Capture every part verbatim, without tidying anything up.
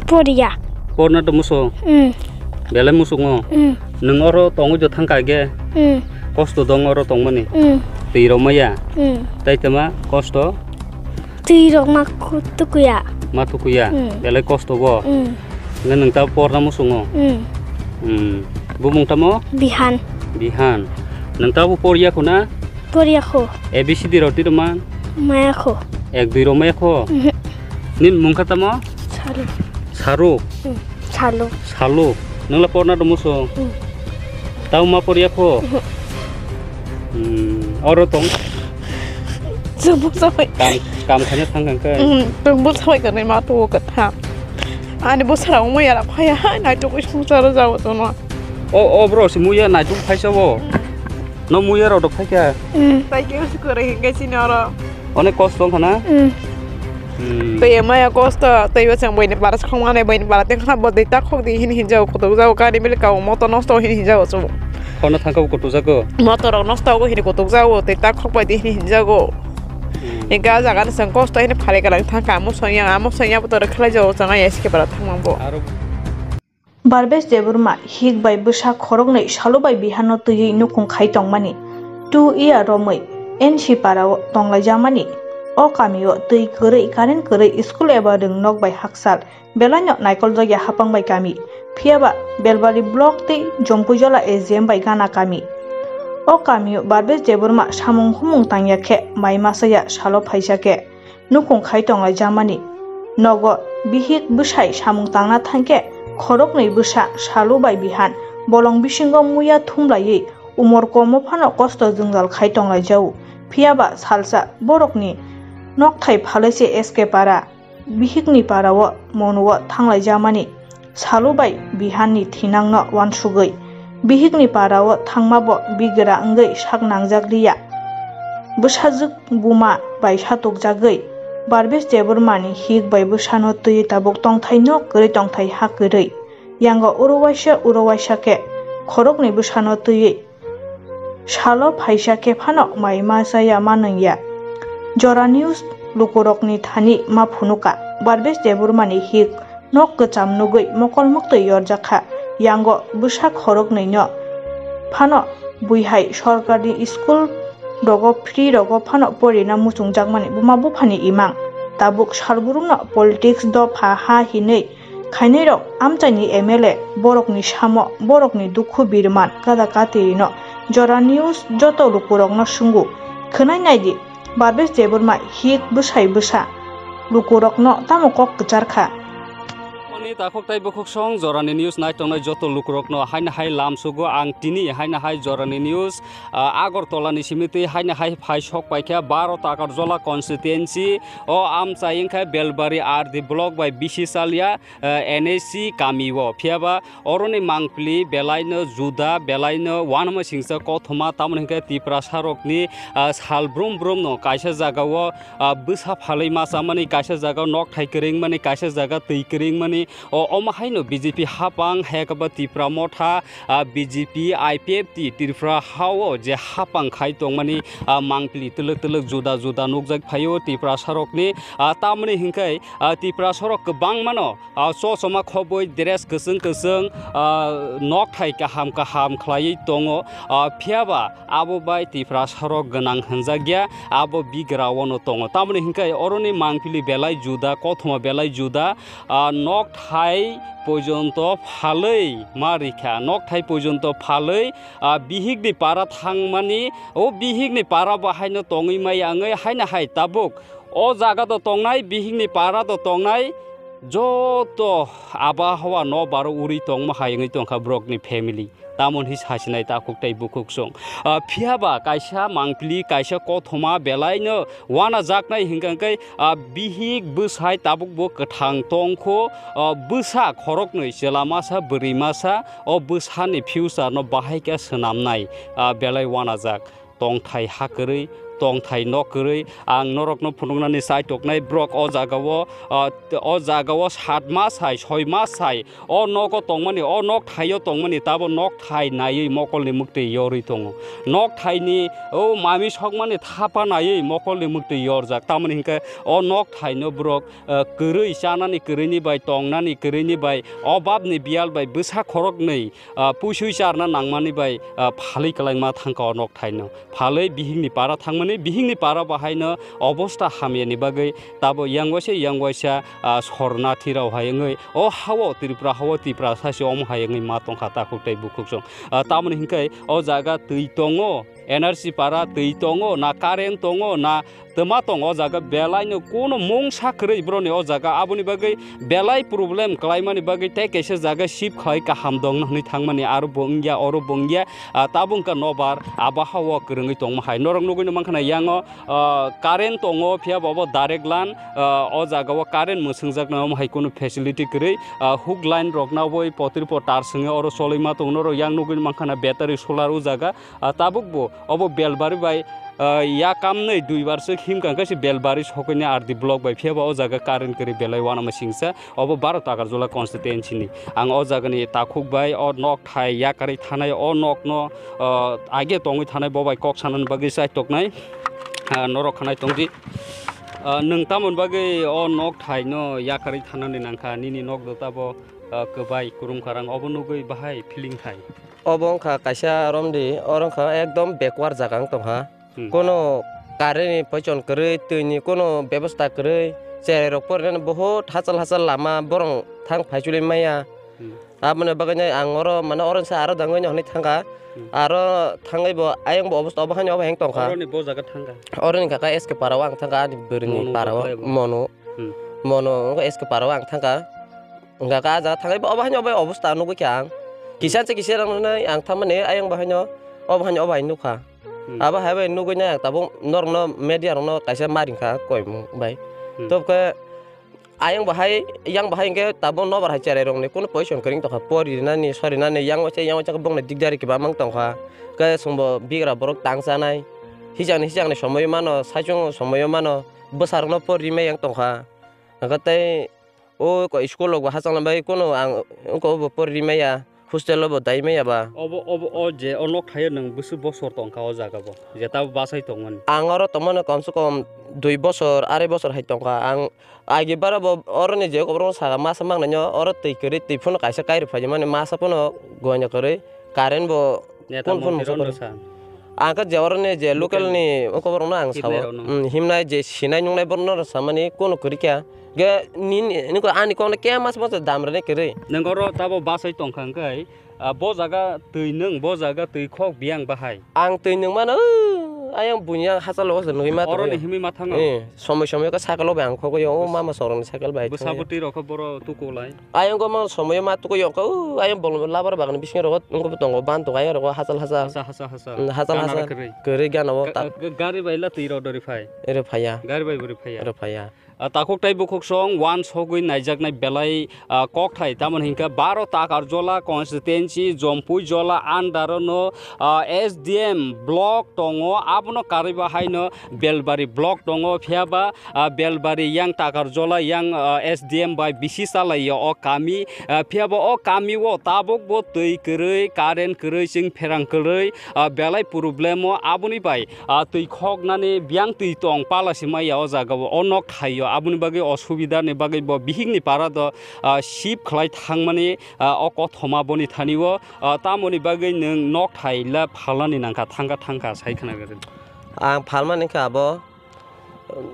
Poriya. Porna to muso. Hmm. Belai musungo. Hmm. Nung oro tongwi do thangka ge. Hmm. Kosto dong oro tongmani. Hmm. Twi rok maya. Hmm. Tai tama kosto. Twi rok ma ku-, tukuya. Ma tukuya. Hmm. Belai kosto bo. Hmm. Nge nung ta porna musungo. Hmm. Hmm. Bumung tamo? Bihan. Bihan. Nung ta bo poriya khuna? Poriya kho. A B C D rok twi rok man? Maya kho. Ek dui rok maya kho? Mhm. Nin mung kha tamo? Salu. Saru. Hmm. Salu. Salu. Nung la porna do muso? Hmm. Tamo ma poriya kho? Mhm. Hmm. Oro tong? Chubuk sabai. Kam, kam khana thang kang kai? Hmm. Chubuk sabai kanai ma to kha. Ani bo sara ongma yara phaya hai nai to koi sung sara jawo to no. O, o bro si muya nai to phaisa bo. No muya rok dok phaikha. Mm. Tai ke usu kore hinga sini oro. Onek kosto wngkha na? Mm. Hmm. Tei maya kosto, tei bo chang boini para khong mane boini para teng khna bo dei ta khok di hin hin jago kutuk jago kari mili kao moto nosto hin hin jago chu. Khona thangka bo kutuk jago. Moto rok nosto go hin kutuk jago tei ta khok bai di hin hin jago. Hmm. Ega jaga ni sang kosto hin phare galang thangka amo sonya amo sonya bo to khlai jago chang ai S K para thangma bo. Aro Barbesh Debbarma hik bai bwsa khoroknwi Salu bai Bihanno twiwi nukhung khai tongmani two year romwi N C parao tonglaijamani. O kamio twi kwrwi, current kwrwi, school eba rwngnok bai hakchal belaino naikoljagya hapang bai kami, phiyaba Belbari block tei Jompuijola A G M bai gana kami. O kamio Barbesh Debbarma samung humung tangya khe mai masa ya Salo phaisa khe nukhung khai tonglaijamani. Nogo bihik bwsai samung tangna thangkhe khoroknwi bwsa Salu bai Bihan bolong bisingo muya thumlaiwi umor komo phano kosto jwngjal khai tonglaijao. Phiyaba salsa borokni nokthai phalwi se S K para bihikni parao monuo thanglaijamani. Salu bai Bihanni thinangno uansugwi bihikni parao thangmabo bigra wngwi sak nangjak liya. Bwsajwk buma bai satokjagwi Barbesh Debbarmani hik bai bwsano twiwi tabuk tongthai nok kwrwi tongthai ha kwrwi. Yango oro waisa oro waisa khe khoroknwi bwsano twiwi Salo phaisa khe phano mai ma chaya ma nungya. Jora News lukurokni thani ma phunuka, Barbesh Debbarmani hik nok kwcham nugwi mokol muktwi yorjakha. Yango bwsa khoroknwino phano buihai sorkarni school rogo free rogo phano porina muchungjakmani buma buphani imang. Tabuk salbrumno politics dopha ha hinwi khainairok amchaini M L A borokni samo, borokni dukhu birman kada katirino Jora News joto lukurokno swngo. Khwnai naidi, Barbesh Debbarma hik bwsai bwsa lukurokno tamo kok kwchar kha. Oni takhuk tei bukhuk song Jorani News nai tongnai joto lukurokno haino hai lamsugo ang tini haino hai Jorani News, ah, Agartala ni simi twi haino hai phai sok paikha Bharat Agartala constituency o amchai wngkha Belbari R D block bai bisi salya, eh, N A C kami o. Phiyaba oroni mangpili belaino juda, belaino uanama singcha kothoma, tamoni hinkhe Tiprasa rokni, ah, sal brum brumno kaisa jagao, ah, bwsa phalwi ma chamani, kaisa jagao nokthai kwrwngmani, kaisa jaga twi kwrwngmani. O, omo haino B J P hapang, hayakaba Tipra Motha, ah, B J P, I P F T, Tripura hao je hapang khai tongmani, ah, mangpili twlwk twlwk juda juda nukjak phaio Tiprasa rokni, ah, tamoni hinkhe, ah, Tiprasa rok kwbangmano, ah, chochoma khobwi dress kwchwng kwchwng, ah, nokthai kaham kaham khlaiwi tongo, ah, phiyaba abo bai Tiprasa rok gwnang hwnjakya, abo bigrao no tongo. Tamoni hinkhe oroni mangpili belai juda, kothoma belai juda, ah, nokthai pojonto phalwi ma rikha, nokthai pojonto phalwi, ah, bihikni para thangmani, o bihikni para bo haino tongwi maya wngwi haino hai tabuk o jaga do tongnai, bihikni para do tongnai, joto abahawa no baro uri tongma hai wngwi tongkha borokni family. Tamoni sasinai takhuk tei bukhuk song. Ah, phiyaba kaisa mangpili, kaisa kothoma belaino uanajaknai hinkha khe, ah, bihik bwsai tabukbo kwthang tongkho, ah, bwsa khoroknwi chwla masa, bwrwi masa, o bwsani future no bahai khe swnamnai, ah, belai uanajak. Tongthai ha kwrwi, tongthai nok kwrwi. Ang norokno phunuknani chai toknai, borok o jagao, ah, o jagao sat mas hai, soi mas hai o nogo tongmani, o nok thaio tongmani, tabo nok thai naiwi mokolni mwktwi yorwi tongo. Nok thaini o mami sokmani thapa naiwi mokolni mwktwi yorjak. Tamoni hinkhe o nok thaino borok, ah, kwrwi, chanani kwrwini bai, tongnani kwrwini bai, obabni biyal bai bwsa khoroknwi, ah, puisui charna nangmani bai, ah, phalwi kwlaima thangkha o nok thaino. Phalwi bihikni para thangmani, bihikni para bahaino obosta hamyani bagwi tabo yang waisa yang waisa, ah, sornathi rok hai wngwi o hao Tripura hao Tiprasa se omo hai wngwi ma tongkha takhuk tei bukhuksong. Ah, tamoni hinkhe o jaga twi tongo, N R C para twi tongo, na current tongo, na twma tongo o jaga, belaino kuno mungsa kwrwi boroni o jaga. Aboni bagwi belai problem kwlaimani bagwi tei kaisa jaga shift khai kaham dongno hwnwi thangmani, aro bo wngya, oro bo wngya. Ah, tabuk wngkha nobar, abo hao kwrwngwi tongma hai. Norok nugwi no mankha na yango, ah, current tongo, phiya bo obo direct line, ah, o jaga o current mwswngjaknai omo hai kunu facility kwrwi. Ah, hook line rok naboi potri po tar swngwi oro cholaima tongo. Norok yang nugwi no mankha na battery solar o jaga. Ah, tabuk bo obo Belbari bai, ah, yakamnwi duibar swk himkha khe se Belbari sokoni R D block bai, phiya ba o jaga current kwrwi belai uanama singsa. Obo Baro Takarjala constituency ni. Ang o jaga ni takhuk bai o nok thai yakarwi thanai o nok no, ah, age tongwi thanai bo bai kok sanani bagwi chai toknai, ah, norok khanai tongdi. Ah, nwng tamoni bagwi o nok thai no yakarwi thanani nangkha, nini nok do tabo, ah, kwbai kwrwng kharang obo nugwi bahai feeling khai. Obo wngkha kaisa romdi, oro wngkha ekdom backward jaga wng tongkha. Hmm. Kono current ni poichon kwrwi, twi ni kono bebosta kwrwi, cherai rok porinani bohut hachal hachal lama borong thang phaichuli maya. Hmm. Aboni bagwi ang oro mane oro se aro dangwi no hwnwi thangkha. Hmm. Aro thangwi bo ayang bo obosta obo haino obo heng tongkha. Oroni bo jaga thangkha. Oroni kaka S K para o ang thangkha, ani bwrwini para o, Mono. Hmm. Mono wngkha S K para o ang thangkha. Wngkha kha, ah jaga thangwi bo obo haino obo obosta nugwi kha ang. Kisa se kisa rok nai ang thangmani ayang bo haino obo haino obo hai nukha. Hmm. Abo hai bai nugwi nai ang tabuk norokno media rokno kaisa ma ringkha koimung bai. Hmm. Tobokhe ayang bo hai, yang bo hai hwnkhe tabuk nobar hai cherai rokni kunu position kwrwng tongkha, pori rinani, sori nani, yang waisa, yang waisa khe bongni dikdari kwbangma wng tongkha. Khe chwngbo bigra borok tang chanai, hijakni, hijakni somoio mano, saichung somoio mano, bwsarokno pori rimai yang tongkha. Hwnkhe tei o school rok bo hachal bai kunu ang oko bo pori rimaya, hostel o bo dai maya ba. Obo, obo, o je o nok thaio nwng bwswk bosor tongkha o jaga bo, je tabo bachai tongmani? Ang oro tongmani kom se kom dui bosor, arai bosor hai tongkha. Ang agi bara bo oroni je oko borok saka masa mangnai no, oro twi kwrwi, twi phano kaisa kai rw phaimani, masa phano goina kwrwi, current bo Neta phone, phone montir masa ono kwrwi. Sa. Ang khe je oroni je local ni oko borok no ang sao. Himnai rok no. Hmm, himnai je sinai nungnai borok no samani kono kwrwi kha. Ge nini, nini ko ani kok no kema se masa dam rwni kwrwi. Nwng oro tabo bachai tongkha hwnkhe, ah, bo jaga twi nwng, bo jaga twi khok biyang bahai. Ang twi nwng mano, ayang buini ang hachal o se nugwi ma tongo. Oroni himwi ma thango? Eh. Somoi somoi khe cycle o bai ang khogwi o, o mama sorokni cycle bai thangwi. Bwsa bwtwi rok khe boro tukulai. Ayang o mang somoi ma tuku yong khe, o ayang bolong labar bagani bisingo rogo wngkhe bo tongo, ban tongo ayang rogo hachal hachal. Hachal hachal hachal. Mm, hachal hachal. Kwrwi gana o ta. Ga-, ga-, gari bai la twi rok dori phai? Ero phaiya. Gari bai bori phaiya? Ero phaiya. Ah, takhuk tai bukhuk song uansugwi naijaknai belai, ah, kokthai, tamoni hinkhe Baro Takarjala constituency, Jompui Jola under o no, ah, S D M block tongo, abono karwi bahaino Belbari block tongo, phiya ba, ah, Belbari yang Takarjala yang, ah, S D M bai bisi chalaio o kami, ah, phiya ba o kami o tabuk bo twi kwrwi, current kwrwi, chwng pherang kwrwi, ah, belai problem o, aboni bai, ah, twi khoknani biyang twi tong pala se maya o jaga o, o nok thaio, aboni bagwi osubida ni bagwi bo bihik ni para do, ah, shift khlai thangmani, ah, o kothoma boni thani o, ah, tamoni bagwi nwng nok thai la phalnani nangkha, thangkha thangkha sai khna. Ang phalmani kha abo.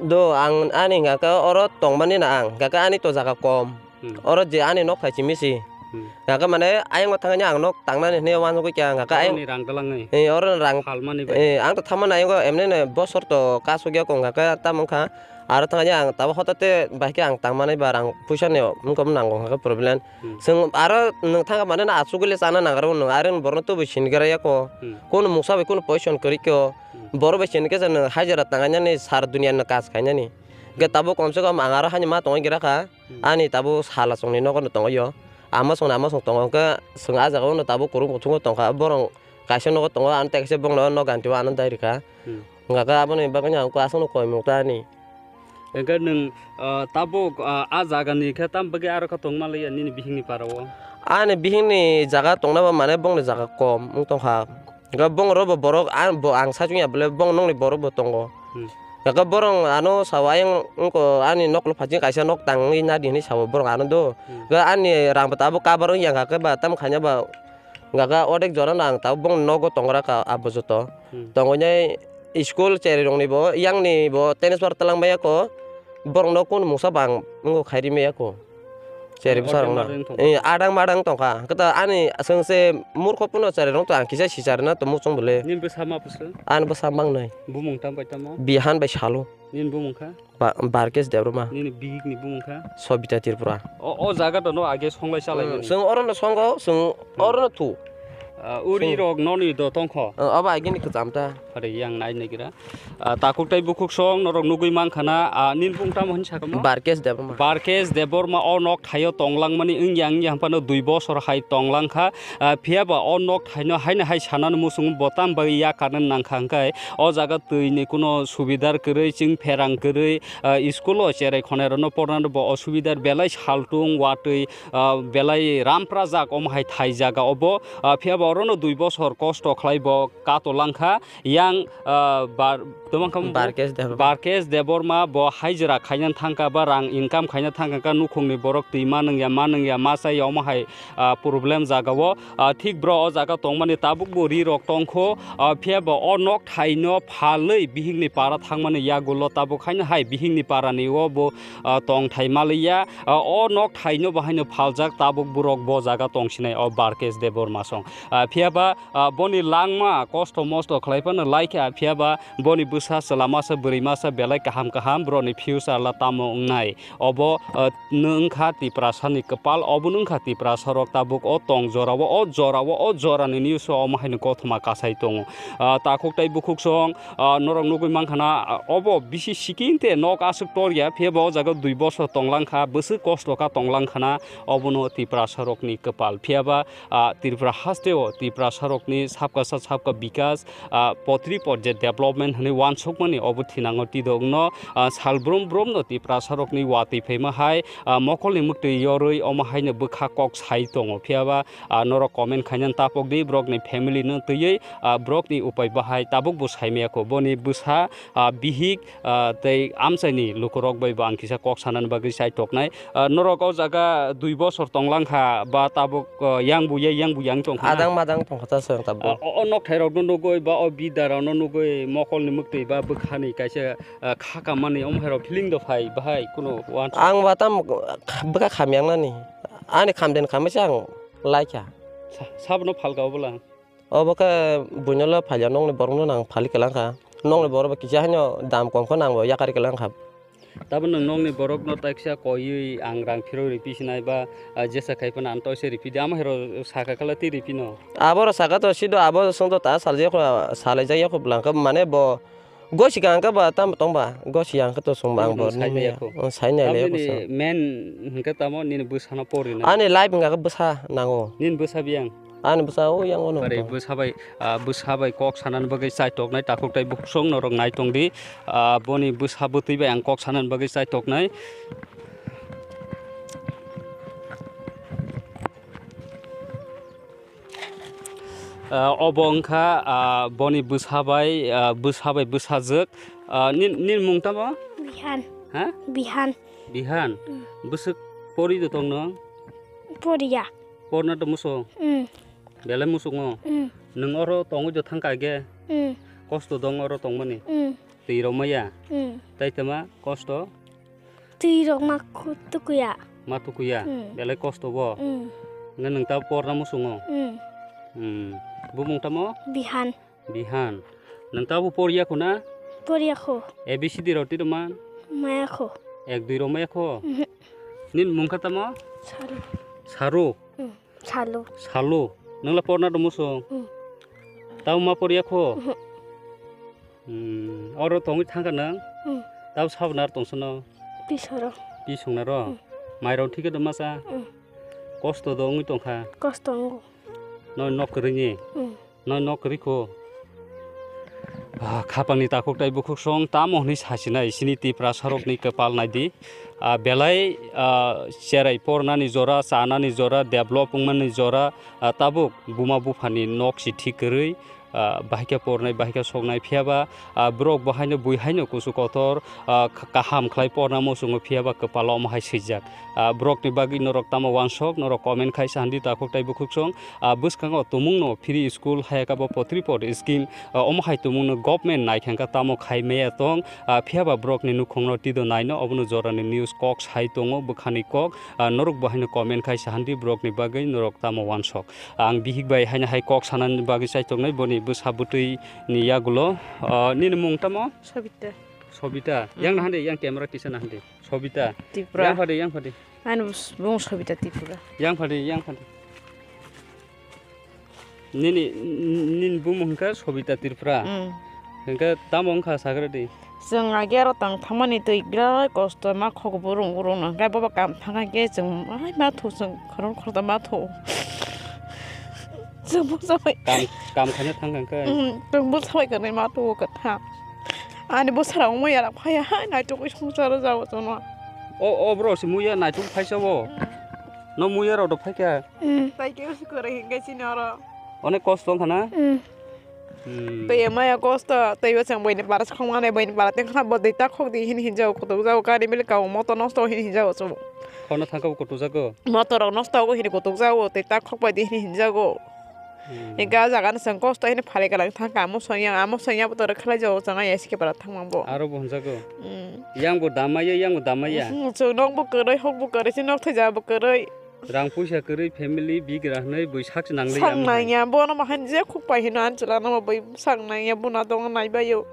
Do ang ani hingka khe oro tongmani na ang, hingka khe ani to jaga kom. Hmm. Oro je ani nok thai simi si. Hmm. Hingka khe mane ayang o thangani ang nok tangnani hwnwi uansugwi kha, hingka khe ayang. Oroni rang dalangni. Eh, oro rang. Phalmani bai. Eh, ang to thamani ayang o emne ne bosor to kasugya ko, hingka khe tamo wngkha. Aro thangani ang tabo hotate bai khe ang tangmani ba rang puisa ni wngkha nango, hingka khe problem. Hmm. Chwng aro nwng thangkha mane na asugwi le chana nangrw nwng, are borno tubui sinigra yako. Hmm. Kono mungsa bai kono position kwrwi khe o. Hmm. Borok bai sini khe chwng hajira tangainani sar duniya no kaj khainani. Hwnkhe tabuk komse kom ang aro hani ma tongwi gira kha. Hmm. Ani tabuk sala chwngni nogo no tongwi o. Ama chwngni ama chwng tongo hwnkhe chwng ah jaga o no tabuk kwrwng kuthungo tongkha. Borok kaisa nogo tongo, ano tei kaisa bokno nok ganti o ano dai rikha. Hmm. Hwnkha khe aboni bagwino ang aswkno koimung ta ani. Hwnkhe nwng, ah, tabuk, ah, a jagani khe tam bagwi aro khe tongma liya nini bihikni para o? Ani bihikni jaga tongnaba mane bongni jaga kom wng tongkha. Hwnkhe bongro bo borok ang, bo ang sachwngya bole bong nokni borok bo tongo. Hmm. Hwnkhe borok ano sao ayang wngkha ani noklo phaising kaisa nok tangwi nadi hinwi sao borok ano do. Hmm. Hwnkhe ani rang bo tabuk cover wngya hwnkha khe ba tam khaina ba Hwnkha khe odek jora no ang tabuk bongni nogo tongra kha abo joto. Hmm. Tongwi nai school cherwi rokni bo, yang ni bo transfer twlang maya ko, borok no kunu mungsa bang wngo khairi maya ko. Cherwi bwsa rok no. Adang madang tongkha. Eh, adang madang tongkha. Khe ta ani chwng se murkho phano cherwi rok to ang kisa si cherwi na to muchung bole. Nini bwsa ma bwswk? Ani bwsa mang nai. Bumung tam bai tamo? Bihan bai Salo. Nini bumung kha? Ba-, Barkesh Debbarma. Nini bihik ni bumung kha? Sobita Tripura. O, o jaga to no age songlai chalai Hmm, mani. Chwng oro no songo, chwng Hmm. oro no thu. Ah, uri Chwng. Rok noni do tongkho. Ah, abo agini kwcham ta. Are yang nai nagira. Ah, takhuk tai bukhuk song norok nugui mankha na, ah, nini bumung tamo hin sakamo? Barkesh Debbarma. Barkesh Debbarma o nok thaio tonglang mani wngya wngya hampano dui bosor hai tonglang kha. Ah, phiya ba o nok thaino haino hai sanani muchung bo tam bai yakarna nangkha hwnkhe o jaga twi ni kuno subidar kwrwi, chwng pherang kwrwi, ah, school o cherai khonai rokno porna bo osubidar belai saltung watwi, ah, belai ramprajak omo hai thai jaga obo. Ah, phiya ba orono dui bosor kosto khlai bo kato langkha yang, ah, bar-, tamo wngkha mo bo? Barkesh Debbarma. Barkesh Debbarma bo haijra khaina thangkha ba rang income khaina thangkha nukhungni borok twi ma nungya ma nungya ma chaya omo hai, ah, problem jaga o. Ah, thik bro o jaga tongmani tabuk bo ri rok tongkho, ah, phiya bo o nok thaino phalwi bihikni para thangmani yagulo tabuk haino hai bihikni parani o bo, ah, tong thai maliya. Ah, o nok thaino bo haino phaljak tabuk borok bo jaga tongsinai o Barkesh Debbarma song. Ah, phiya ba, ah, boni langma kosto mosto khlai phano laikha, phiya ba boni bwsa chwla masa bwrwi masa belai kaham kaham borokni future la tamo wngnai. Obo, ah, nwng wngkha Tiprasani kwpal, obo nwng wngkha Tiprasarok tabuk o tong jorao, o jorao, o jorani news o omo haino kothoma kasai tongo. Ah, takhuk tai bukhuk song, ah, norok nugui mankha na, ah, obo bisi sikinte nok aswk torya, phiya ba o jaga dui bosor tonglang kha, bwswk kosto kha tonglang kha na, obono Tiprasarokni kwpal. Phiya ba, ah, Tripura hasteo Tiprasarokni sabka sa sabka bikas, ah, potri porje development hwnwi uansukmani obo thinango tidokno, ah, sal brum brumno Tiprasarokni watwi phaima hai, ah, mokolni mwktwi yorwi omo haino bwkha kok sai tongo. Phiya ba, ah, norok comment khainani tapok di, borokni family no twiwi, ah, borokni upai bahai tabuk bo saimaya kho. Boni bwsa, ah, bihik, ah, tei amchaini lukurok bai bo ang kisa kok sanani bagwi chaitoknai. Ah, norok o jaga dui bosor tonglang kha ba tabuk, ah, yang bu ya, yang bu yang tong kha na? Adang madang tong kha ta chwng tabuk. Ah, o, o nok thai rok no nugui ba o bida rok no nugui mokol ni mwktwi ba bwkha ni kaisa, ah, kha kammani omo hai rok feeling do phai bahai kuno uansuk? Ang ba tam bwkha kham yang nani. Ani kham den kham se ang lai kha. Sa-, sabo no phal ka obo la? Obo khe buino le phalia nokni borok no nang phali kwlang kha. Nokni borok bo kisa haino dam kom khe nang bo yakari kwlang kha. Tabuk nwng nokni borok no taksa koiwi ang rang phirwi ripi sinai ba, ah, jesa khai phano ang toise ripi di, amo hai rok saka khala tei ripi no. Abo rok saka to sido abo song to ta salai jak kho, salai jak ya kho bwlang khe mane bo gosi ka ang khe ba tamo tong ba gosi ang khe to song ba ang bo sai nai ya kho. Sai nai le. Tabuk nini main hwnkhe tamo nini bwsa no pori na. Ani life hwnkha khe bwsa nango. Nini bwsa biyang. Ani bwsa o yang ono. Bwsa bai, ah, bwsa bai kok sanani bagwi chaitoknai takhuk tai bukhuk song norok nai tong di. Ah, boni bwsa bwtwi bai ang kok sanani bagwi chaitoknai. Ah, obo wngkha, ah, boni bwsa bai, ah, bwsa bai bwsajwk. Ah, nin, nin mung tamo? Bihan. Ha? Bihan. Bihan. Mm. Bwswk pori do tong nw? Poriya. Porna do muso? Mm. Belai muchungo? Mm. Nwng oro tongwi do thangkha age? Mm. Kosto dong oro tongmani? Mm. Twi rw maya? Mm. Tai tama kosto? Twi rok ma khu-, tukuya. Ma tukuya? Mm. Belai kosto bo? Mm. Nge nwng ta porna muchungo? Mm. Mm. Bumung tamo? Bihan. Bihan. Nwng ta bo poriya khu na? Poriya khu. A B C D rw twi rw man? Maya khu. Ek dui rw maya khu? Mhm. Nin mung kha tamo? Saru. Saru? Mm. Salu. Salu. Nwng la porna do muso? Mm. Tamo ma poriya kho? Mhm. Hmm, oro tongwi thangkha nang? Mm. Tamo sabna ar tongsono? Pisoro. Pisongna ro? Mm. Mairok thike do masa? Mm. Kosto do wngwi tongkha? Kosto wngo. No nok kwrwini? Mm. No nok kwrwi kho? Ah, khapangni takhuk tai bukhuk song tamo hwnwi sasinai chini Tiprasarokni kwpal naidi. Ah, belai, ah, cherai pornani jora, chanani jora, develop wngmani jora, ah, tabuk buma buphani nok si thik kwrwi, ah, bahai khe pornai, bahai khe soknai. Phiya ba, ah, borok bo haino bui haino kusu kotor, ah, kha-, kaham khlai porna muchungo, phiya ba kwpalo omo hai swijak. Ah, borokni bagwi norok tamo wansok, norok comment khai sa handi takhuk tai bukhuk song. Ah, bwskango tumungno free school hayaka bo potripot scheme, ah, omo hai tumungno government nai khe wngkha tamo khai maya tong. Ah, phiya ba borokni nukhungno tido naino, obono jorani news kok sai tongo, bwkhani kok. Ah, norok bo haino comment khai sa handi borokni bagwi norok tamo wansok. Ang bihik bai haino hai kok sanani bagwi chaitongnai boni bwsa bwtwi ni yagulo. Ah, nini mung tamo? Sabita. Sobita. Mm. Yang na hande, yang camera kisa na hande. Sobita. Tripura. Yang phade, yang phade. Ani bus-, bung Sobita Tripura. Yang phade, yang phade. Nini, nini bumung hwnkha Sobita Tripura. Mm. Hwnkhe tamo wngkha sagra di. Chwng agi aro tang thangmani twi birat kosto ma khok burung burung no. Hwnkhe bobo kam thangkha khe chwng ai ma thu chwng khorang khorda ma thu. Chwng bo sabai. Kam, kam khaina thangkha khe. Mm, chwng bo sabai khe ma thu kwtha. Ani bwsarok wngma yara phaiya hai naitukgwi swngcharo jao chwngno. O, o borok se muya naituk phaisa bo. Mm. No muya rok do phaikha. Mm. Tai khe se kwrwi hinkhe chini oro. Onek kosto wngkha na? Mm. Hmm. Tei maya kosto, tei bo chwng buini para se khongmani, buini para tei khna bo tei ta khok di hini hinjao, kutuk jao, gari mili kao motor nosto hini hinjao chwng. Khorna thangkha bo kutuk jago? Motor rok nosto ogo hini kutuk jao, tei ta khok bai di hini hinjago. Hmm. Hingke ah jaga no chwng kosto hini phari kalang thang kha, amo songya, amo songya bo toro khlai jago chwng, ai S K para thangma bo. Aro bo hwnjago? Hmm. Yang bo damaya, yang bo damaya? Hmm, chwng nok bo kwrwi, hok bo kwrwi, chini nok thai jaga bo kwrwi. Rang puisa kwrwi, family bigra hwnwi bui sak se nang li. Sak nangya, bono bahai je khuk pai hino, an chwla no bo bui sak nangya, buna tongo naibaio.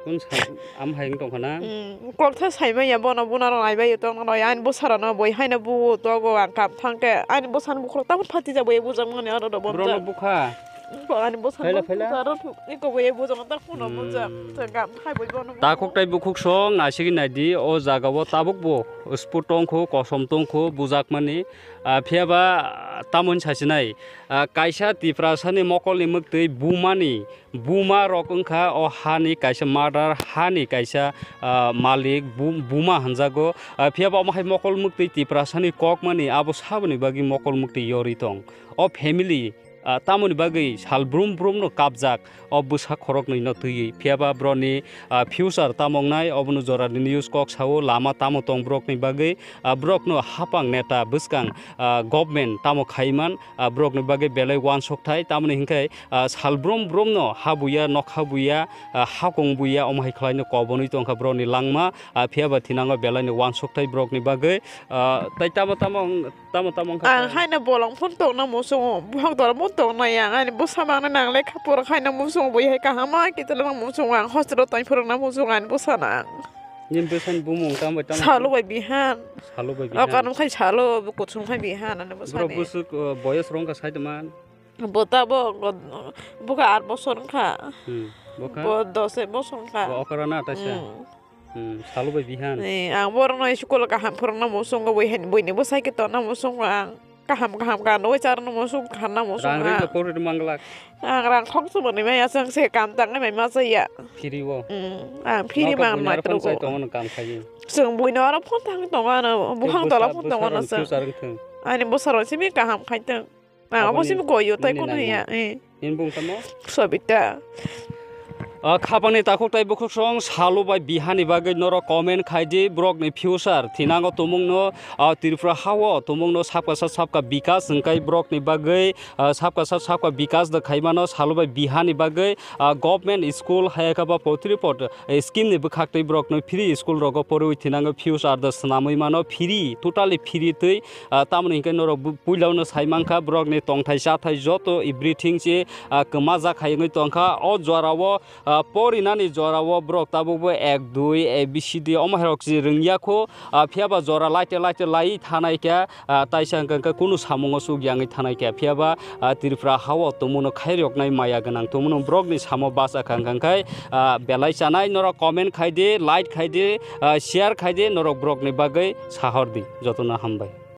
Kun sa-, am hai wng tongkha na? Hmm, kokthai saimanya bono, buna rok naibaio tongno rw, ani bwsa rok no bui haino buo togo ang kam thangkhe, ani bwsa ni bukhuk tamo phatijak bui bujak mani oro rw. Borok no bukha. Ani bwsa ni bukhuk aro eko bui bujak ta kuno bujak. Hmm. Tei kam khai bui bono. Takhuk tai bukhuk song naisigi naidi, o jaga o tabuk bo spot tongkho, kosom tongkho, bujak mani. Ah, phiya ba, ah, tamoni sasinai, ah, kaisa Tiprasani mokolni mwktwi bumani, buma rok wngkha o hani kaisa mother, hani kaisa, ah, malik, bu-, buma hwnjago. Ah, phiya ba omo hai mokol mwktwi Tiprasani kokmani abo saboni bagwi mokol mwktwi yorwi tong. O family, ah, tamoni bagwi sal brum brum no kapjak. O bwsa khoroknwi no twiwi. Phiya ba borokni, ah, future tamo wngnai, obono jorani news kok sao, lama tamo tong borokni bagwi, ah, borokno hapang neta bwskang, ah, government tamo khaiman, ah, borokni bagwi belai uansukthai, tamoni hinkhe, ah, sal brum brumno ha buya, nokha buya, ah, hakung buya, omo hai khlaino kobonwi tongkha borokni langma, ah, phiya ba thinango belaino uansukthai borokni bagwi, ah, tai tamo tamo wng-, Tamo tamo wngkha. Ang khe? Haino bolong phone tongna muchungo, buphang dora phone tongna yang, ani bwsa mangna nang lekha pora khaina muchungo, bui hai kaham ma kichila nang muchungo, ang hostel o tong phurwngna muchungo, ani bwsa nang. Nini bwsani bumung tamo bai tamo? Salu bai Bihan. Salu bai Bihan. O kanam khai Salu, bo kuchung khai Bihan, ani bwsani. Borok bwswk, uh, boyos rwngkha sai tongma? Bo ta bo, bo khe aat bosor wngkha. Hmm, bo kha? Bo dos bosor wngkha. Bo okra na taisa? Hmm. Hmm, Salu bai Bihan. Eh, ang borokno school kaham phwrwngna muchungo, bui hai, buini bwsai khe tongna muchungo ang. Kaham kaham kanwi charwna muchung, khanna muchung ang. Rang rwngkha pocket manglak. Ang rang khoksa manwi maya, chwng se kam tangwi mai ma chaya. Free o. Hmm, ang free mang mai phone trugo. Chai tongo nwng kam khaiwi. Chwng buino aro phone tangwi tongo ano, buphang tola phone tongo ano chwng. Ani bwsarok simi kaham khaitwng. Ang abo simi koyo tai kono ya, eh. Nini bung tamo? Sobita. Ah, khapangni takhuk tai bukhuk song Salu bai Bihani bagwi norok comment khai di, borokni future thinango tumungno, ah, Tripura hao tumungno sabka sa sabka bikas hwnkhe borokni bagwi, ah, sabka sa sabka bikas da khaimano Salu bai Bihani bagwi, ah, government school hayakha ba potripot, eh, scheme ni bwkhaktwi borokno free school rogo porwi thinango future da swnamwi mano free, totally free twi. Ah, tamoni hinkhe norok bu-, puilano sai mankha, borokni tongthai chathai joto everything se, ah, kwmajak hai wngwi tongkha. O jorao, ah, porinani jorao borok tabukbo ek dui, A B C D omo hairok se rwngya kho. Ah, phiya ba jora laite laite laiwi thanai kha, ah, taisa hwnkhe kunu samungo chukya wngwi thanai kha. Phiya ba, ah, Tripura hao tongmungno khairoknai maya gwnang tongmungno borokni samo bacha kha, hwnkhe, ah, belai chanai norok comment khai di, like khai di, ah, share khai di, norok borokni bagwi sahor di. Jotono hambai.